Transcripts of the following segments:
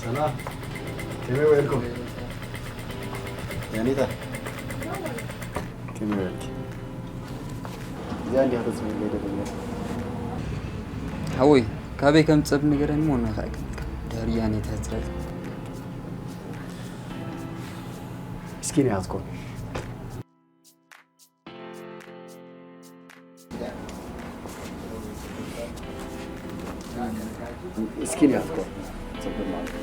ሰላም። ከመይ ውዒልኩም? ያኔታ። ከመይ ውዒልኪ? እዚኣ እንዲያ ተጽብለይ ደለኛ። ሓወይ፣ ካበይ ከም ትጸብ ንገረኒ እሞ እናኸኣክልካ። ድሕሪ ያኔታ ትረድ። እስኪ ንያትኩም። እስኪ ንያትኩም። ጽብቅ ማለት።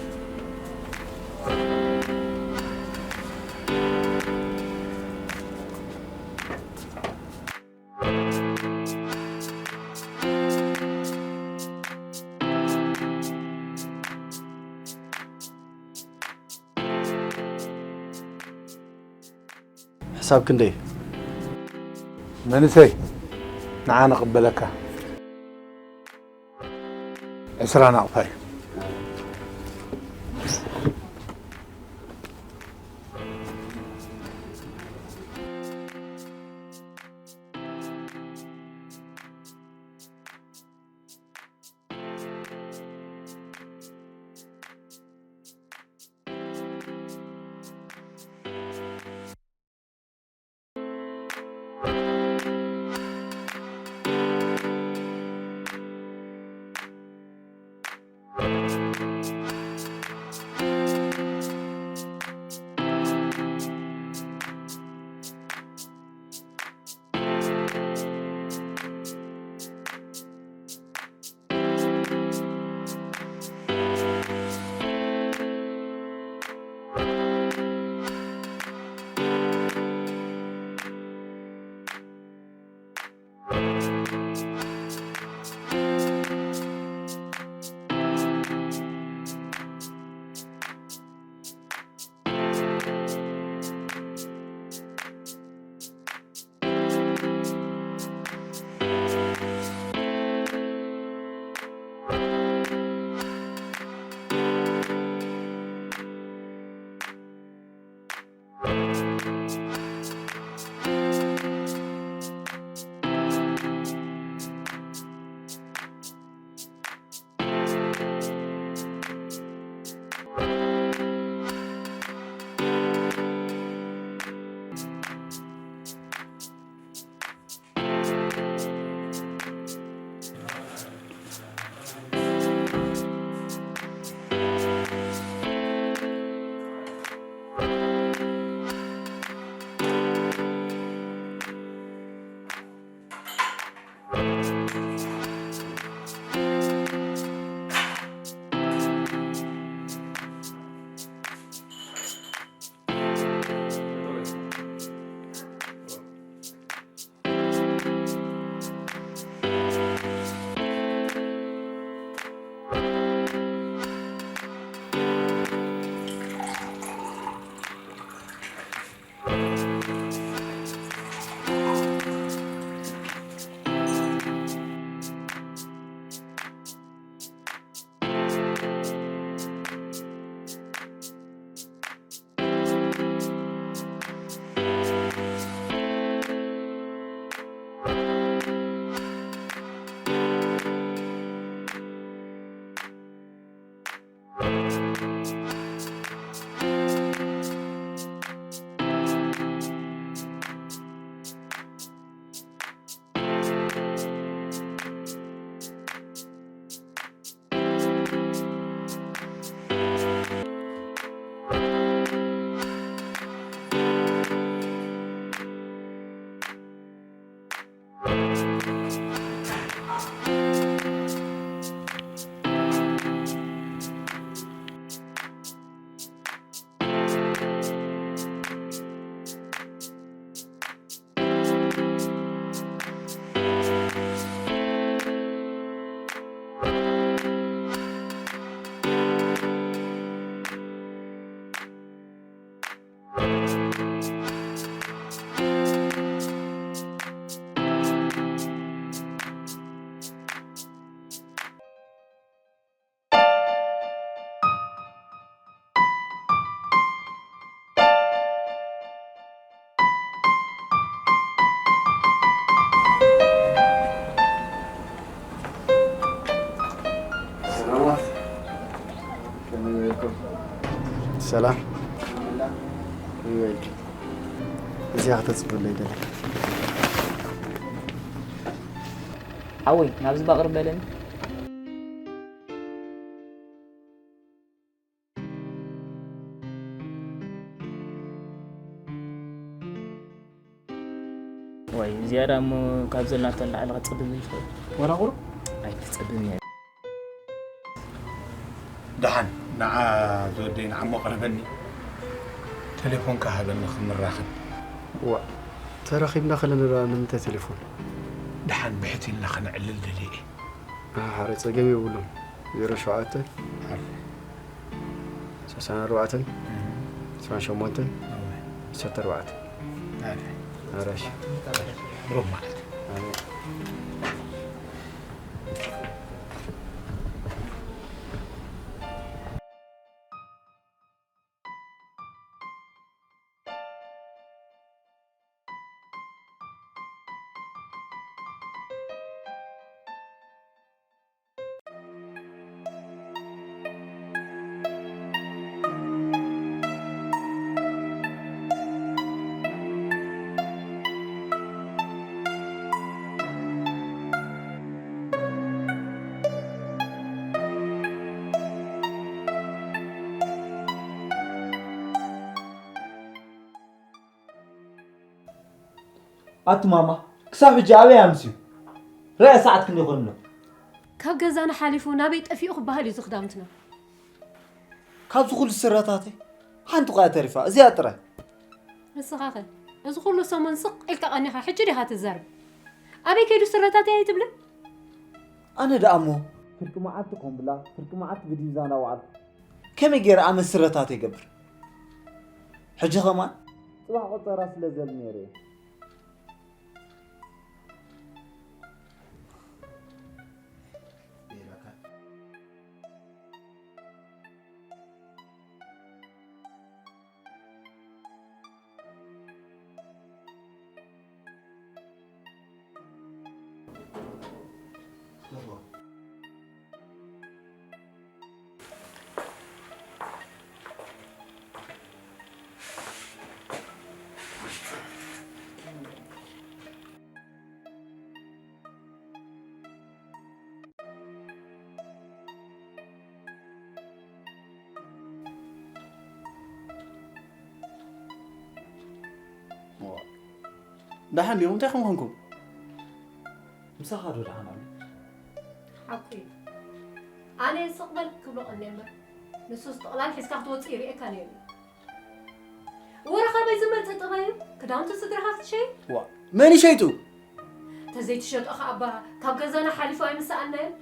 ሕሳብ ክንደይ? መንእሰይ፣ ንዓ ንቕበለካ። ዕስራ ናቕፋ እዩ። ሰላም። እዚኣ ከተፅበለይ ደለ። ሓወይ፣ ናብዚ ባቕር በለኒ። ወይ፣ ዝያዳ እሞ ካብ ዘለናቶ ንላዕሊ ክትጸብብ ዘይትኽእል። ወላ ቁሩብ? ኣይትጸብብን እያ። ደሓን፣ ንዓ ዝወደይ ንዓሞ ቅረበኒ። ቴሌፎንካ ሃበኒ ክንራኸብ። ዋ፣ ተራኺብና ከለና ደኣ ንምንታይ ቴሌፎን? ደሓን ብሕት ኢልና ከነዕልል ደልየ እየ። ኣረ፣ ጸገም የብሉን። ዜሮ ሸውዓተ፣ ኣረ። ሰሳን ኣርባዕተን፣ እህ። ሰሳን ሸሞንተን፣ ኣረ። ዓሰርተ ኣርባዕተ። ኣረ። ኣረ፣ እሺ። ሩብ ማለት። ኣረ። ኣቲ ማማ፣ ክሳብ ሕጂ ኣበይ ኣምስዩ? ረኣ ሰዓት ክንደይ ኮይኑ ኣሎ? ካብ ገዛና ሓሊፉ ናበይ ጠፊኡ ክበሃል እዩ እዚ ክዳውንትና። ካብዚ ኩሉ ስረታተይ ሓንቲ እኳ እያ ተሪፋ፣ እዚኣ ጥራይ። ንስኻኸ እዚ ኩሉ ሰሙን ስቕ ኢልካ ቀኒኻ፣ ሕጂ ዲኻ ትዛረብ? ኣበይ ከይዱ ስረታተይ ኣይትብልን? ኣነ ደኣ እሞ ፍርቂ መዓልቲ ኮምብላ፣ ፍርቂ መዓልቲ ብዲቪዛ እናወዓልኩ ከመይ ገይረ ኣመት ስረታተይ ይገብር? ሕጂ ኸማን ጽባሕ ቆጸራ ስለ ዘብል ነይረ እየ። ደሓን ዲኹም? እንታይ ከም ኮንኩም? ምሳኻ ዶ ደሓን ኣሎ? ሓኩይ፣ ኣነ ስቕ በል ክብሎ ቀንየ እምበር፣ ንሱስ ጥቕላል ሒዝካ ክትወጽእ ይርእየካ ነይሩ። ወረ ካበይ ዝመጽእ ጥበብ እዩ? ክዳውንቲ ስድራኻ ክትሸይጥ? ዋ፣ መን ይሸይጡ? ተዘይትሸጦ ኸኣ እባ ካብ ገዛና ሓሊፉ ኣይምሰኣናዮን።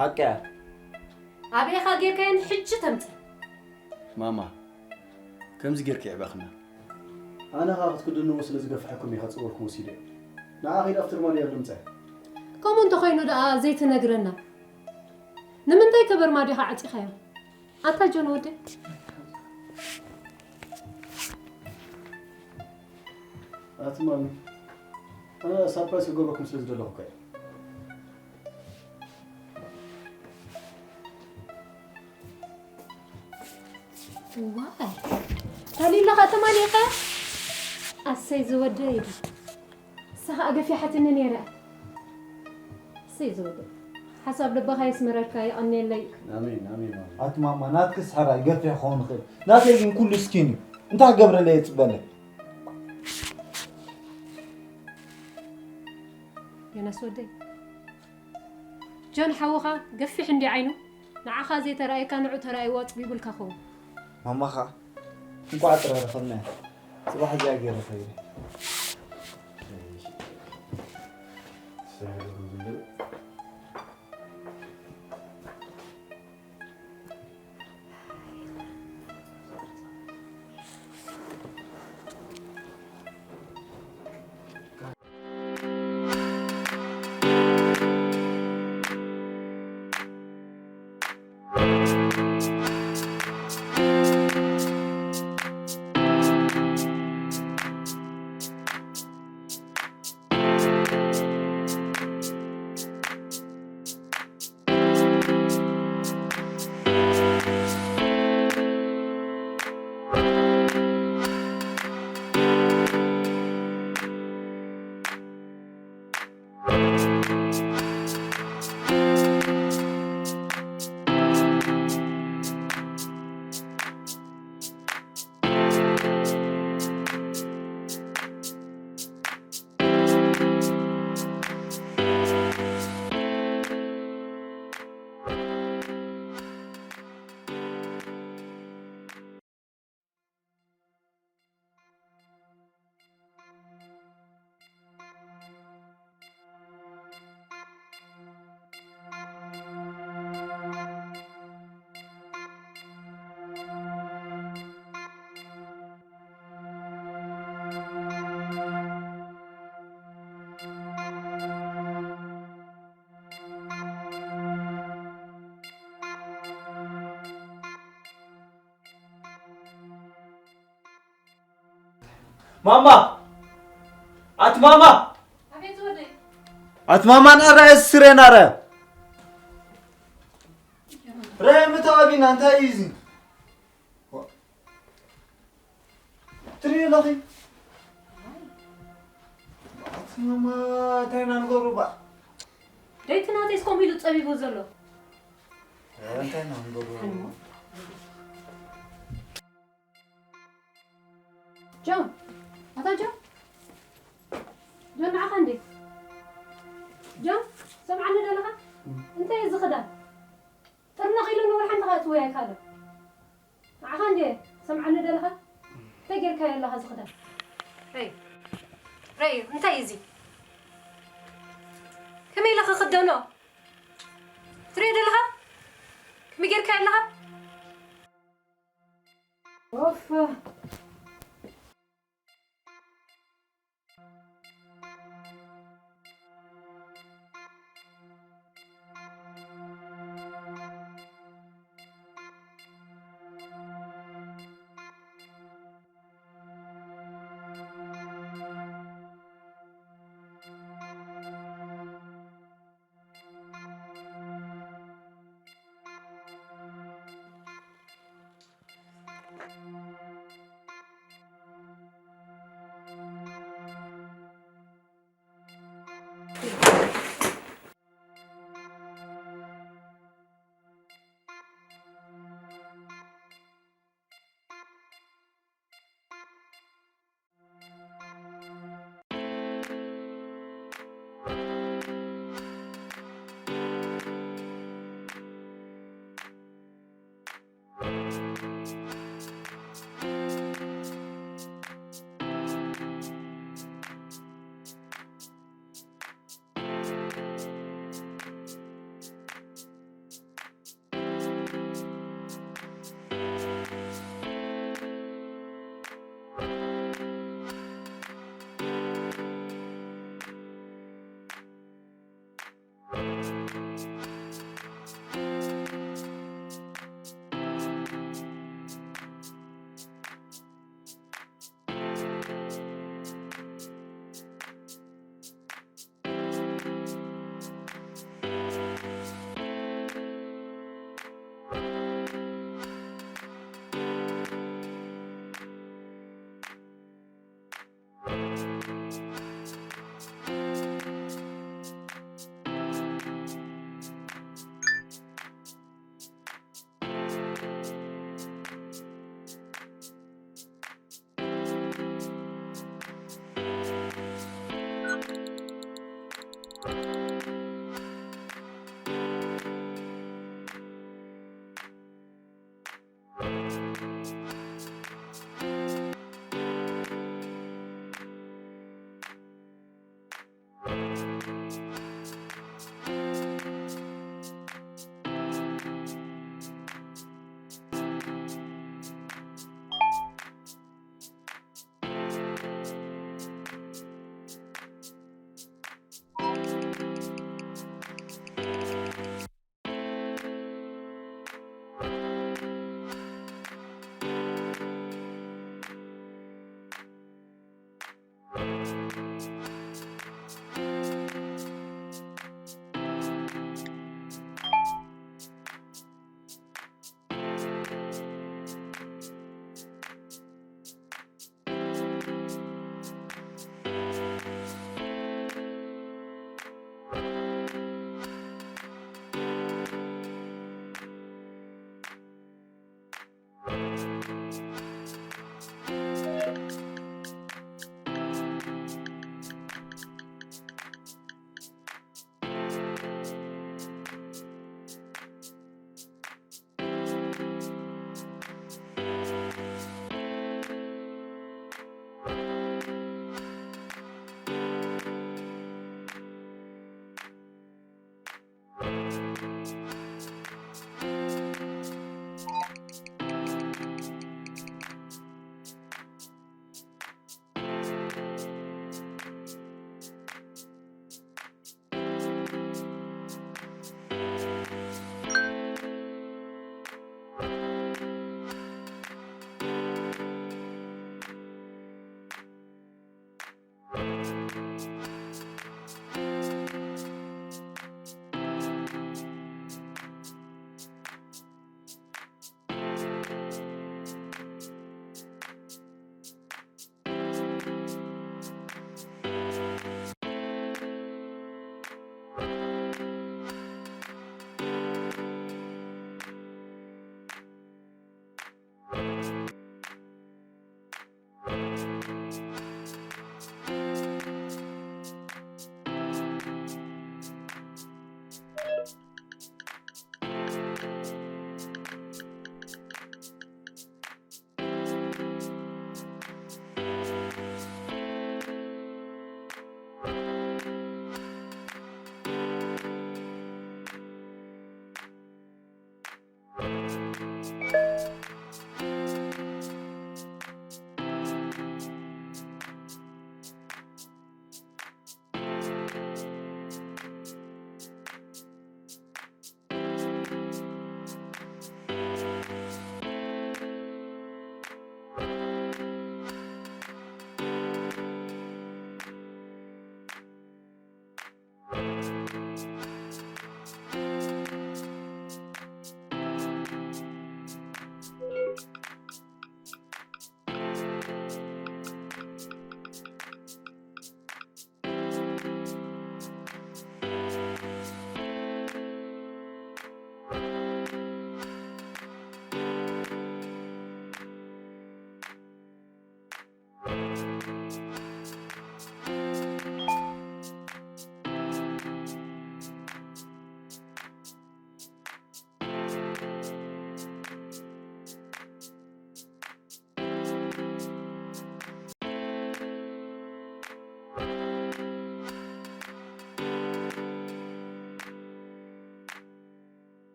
ሓቂ እያ። ኣበይኻ ጌርካየን ሕጂ ተምጽእ? ማማ፣ ከምዚ ጌርኪ የዕበኽና። ኣነ ኸኣ ክትክድንዎ ስለ ዝገፍሐኩም እየ ከጽወርኩም ወሲደ። ንዓ ኺድ ኣብቲ ኣርማድዮ ልምጸ። ከምኡ እንተኾይኑ ደኣ ዘይትነግረና? ንምንታይ ከበርማድዮኻ ዓጺኻዮ? ኣታ ጆን ወደይ። ኣቲ ማሚ፣ ኣነ ሳፕራይዝ ክገብረኩም ስለ ዝደለኹ እኮ እየ። ዋይ፣ ታሊላኻ ተማሊኻ? ኣሰይ ዝወደይ። ንሳ ኸኣ ገፊሓትኒ ነይራ። እሰይ ዝወደይ። ሓሳብ ልብኻ የስምረልካ፣ የቐንየለይ። ኣሜን፣ ኣሜን፣ ኣሜን። ኣቲ ማማ፣ ናትክስ ሕራይ ገፊሕ ክኸውን ይኽእል። ናተይ ግን ኩሉ ስኪን እዩ። እንታይ ክገብረለይ የጽበለ? ዮናስ ወደይ። ጆን ሓውኻ ገፊሕ እንዲ ዓይኑ፣ ንዓኻ ዘይተራእየካ ንዑ ተራእይዎ ኣጽቢቡልካ ኸውን። ማማኻ እንቋዕ ጥረ ረኸብናያ። ጽባሕ እዚኣ ገይረ ኸይደ። ማማ! ኣቲ ማማ! ኣቤት ወደይ። ኣቲ ማማ፣ ንኣረ ስሬን ኣረ! ረ ምተቐቢና እንታይ እዩ እዚ? ትሪኢ ኣለኺ? ኣቲ ማማ፣ እንታይ ኢና ንገብሮ እባ? ደይቲ ናተይስ ከምኡ ኢሉ ጸቢቡ ዘሎ። እንታይ ኢና ንገብሮ? ጆን፣ ኣታ ጆን፣ ጆን፣ ንዓኻ እንዴ? ጆን፣ ሰምዓኒ ደለኻ? እንታይ እዩ እዚ ክዳን? ጥርንቕ ኢሉ ንወርሒ እንተኻ እትወያይ ካለ። ንዓኻ እንዴ? ሰምዓኒ ደለኻ? እንታይ ጌርካዮ ኣለኻ እዚ ክዳን? ረይ፣ ረይ፣ እንታይ እዩ እዚ? ከመይ ኢለ ክኽደኖ? ትሪኦ ደለኻ? ከመይ ጌርካዮ ኣለኻ? ኦፍ።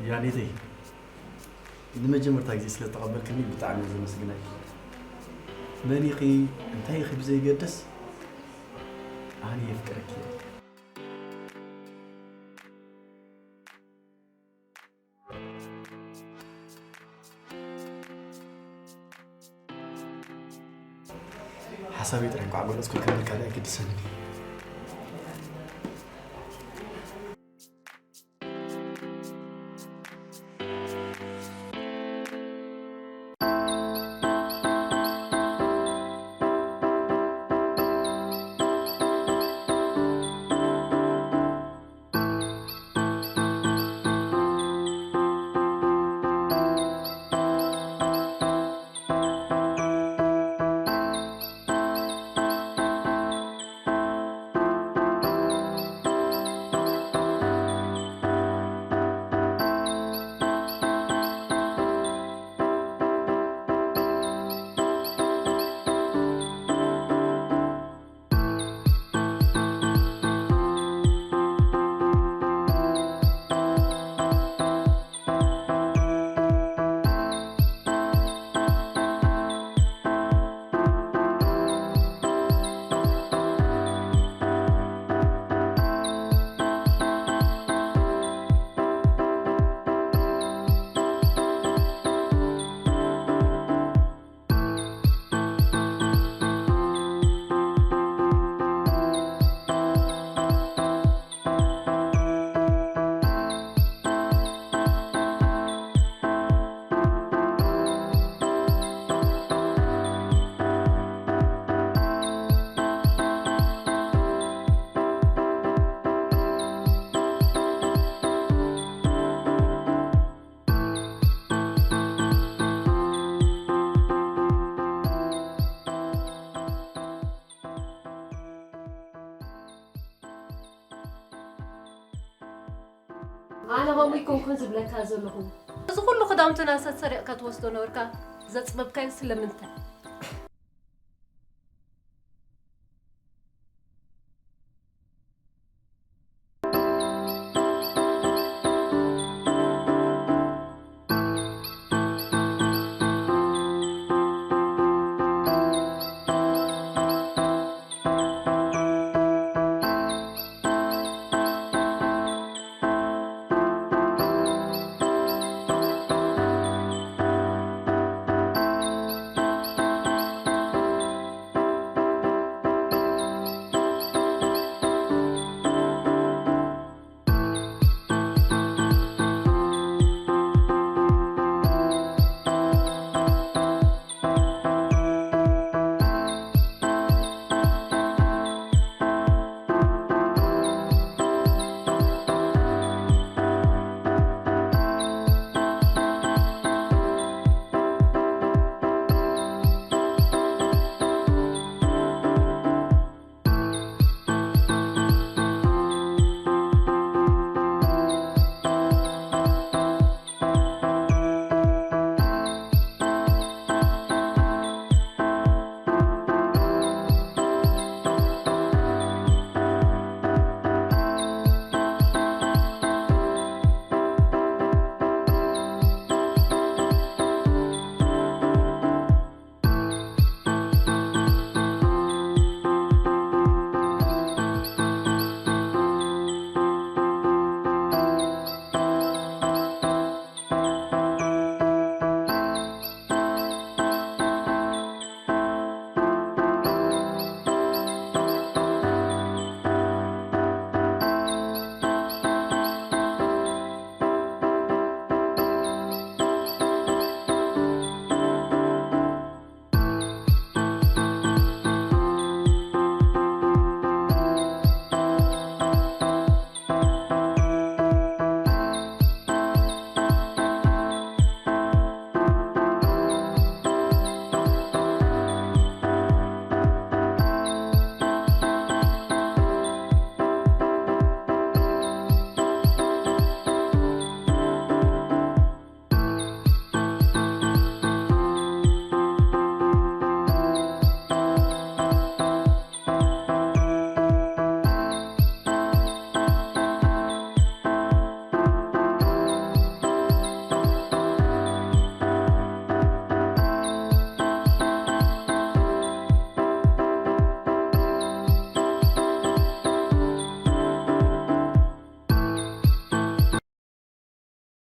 ያኔተይ፣ ንመጀመርታ ግዜ ስለ ዝተቐበልክኒ ብጣዕሚ እየ ዘመስግነኪ። መን ኢኺ እንታይ ኢኺ ብዘይገድስ ኣነ የፍቅረኪ እየ። ሓሳበይ ጥራይ እንኳዕ ገለጽኩ ክብል ካልእ ኣይግድሰንን እዩ። ኣነ ከምኡ ይኮንኩን ዝብለካ ዘለኹ። እዚ ኩሉ ክዳውንትና ሰሰሪቕካ ትወስዶ ነበርካ፣ ዘጽበብካዮ ስለምንታይ?